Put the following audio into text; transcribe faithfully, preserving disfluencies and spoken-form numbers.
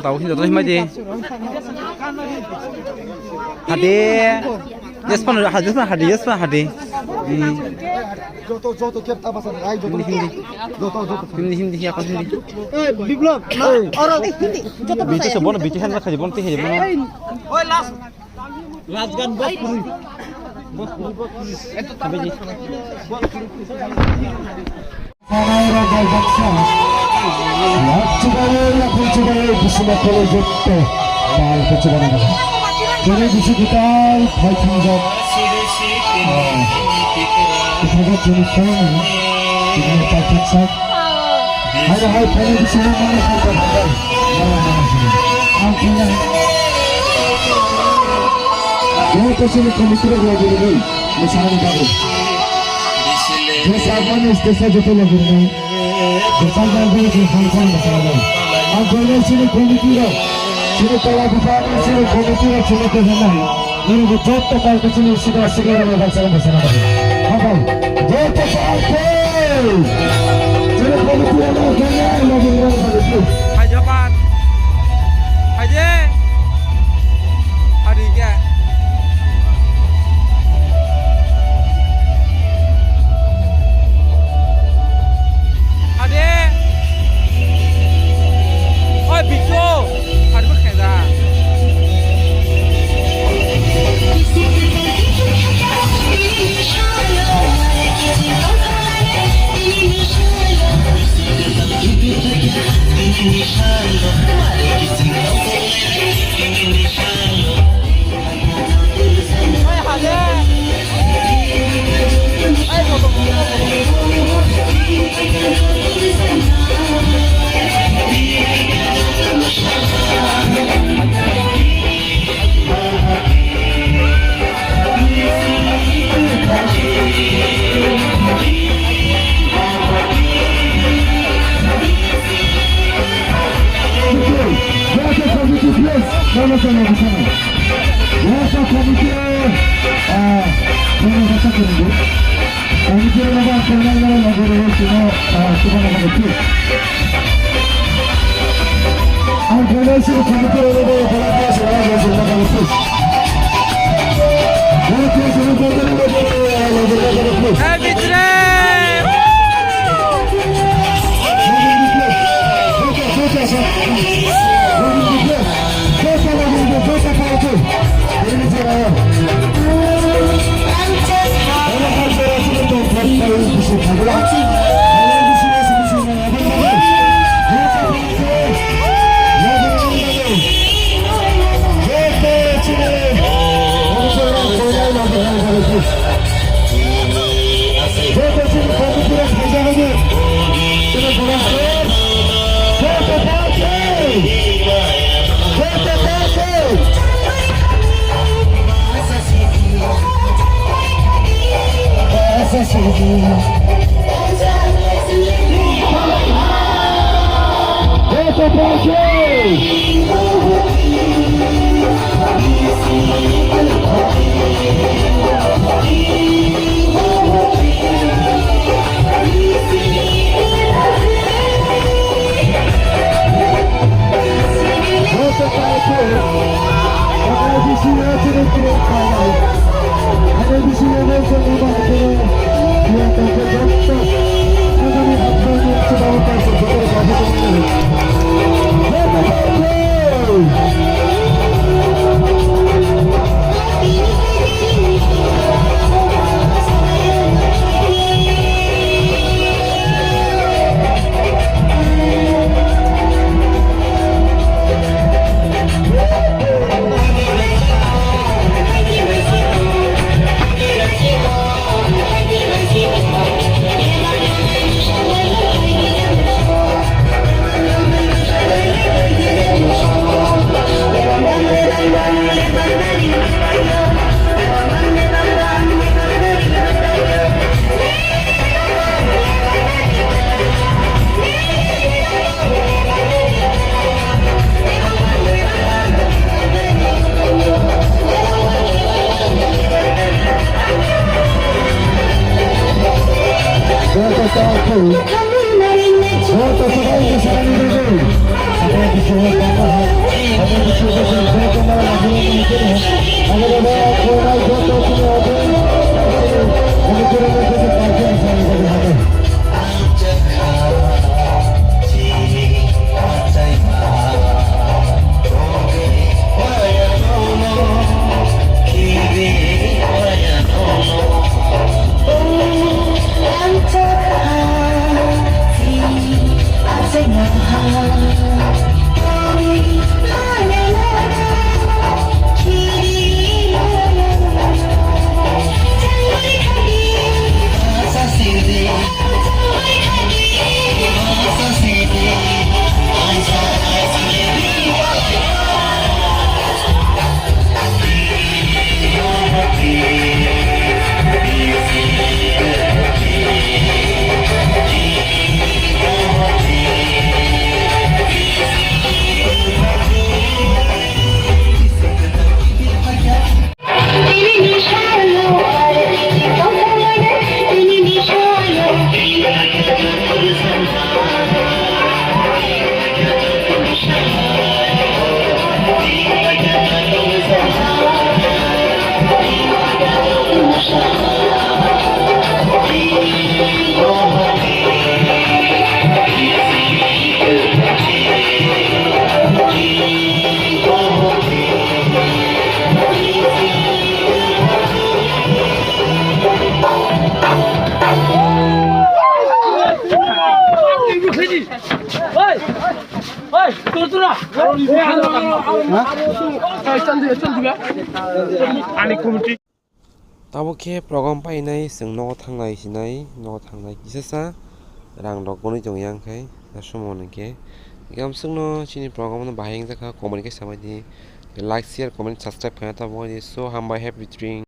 Tau hin joto himai di. Hade. Yes pan hade, yes pan hade, yes pan hade. Hmm. Joto, joto kep ta basa, ai joto. Hindi, hindi. Joto, joto. Hindi, hindi, ya kan hindi. Eh, Biplop, na, oro. Hindi, joto basa. Bita se bono, bita han rakha bono, te he bono. Oi, last. Last gan bos puri. Bos puri, bos puri. Eto ta. Bos puri. Kini bisi kwtal phaithangjak, ah, kwthajak chini phone, kini paithaksak. Hai, hai, phone bisi mano kanta bhai. Ang kini. Yang kesini kami tidak lagi ini. Misalnya baru. Jesa mani stesa joto lagi ini. Ang joine chini committee rok, chini tola buphang, chini committee rok chini keha nai. Nini bo joto kal ke chini sida sida rok baksa baksa na. Habai, joto kal ke. Chini committee rok nai, nai, nai, nai, nai. Hai Japan. Hai je. Hari ke. Ade. Oi, Bikyo. Ade, bo khaida. Wasa committee, ah, committee, committee, Tabuk khe program painai chwng nogo thanglai sinai, nogo thanglai kisasa rang rok bonwi tong yang khai, nasomo hwnkhe. Ekam swkno chini program no bahai wngjakha, comment khe samai di, like, share, comment, subscribe khaina tabuk di. So hambai, happy viewing.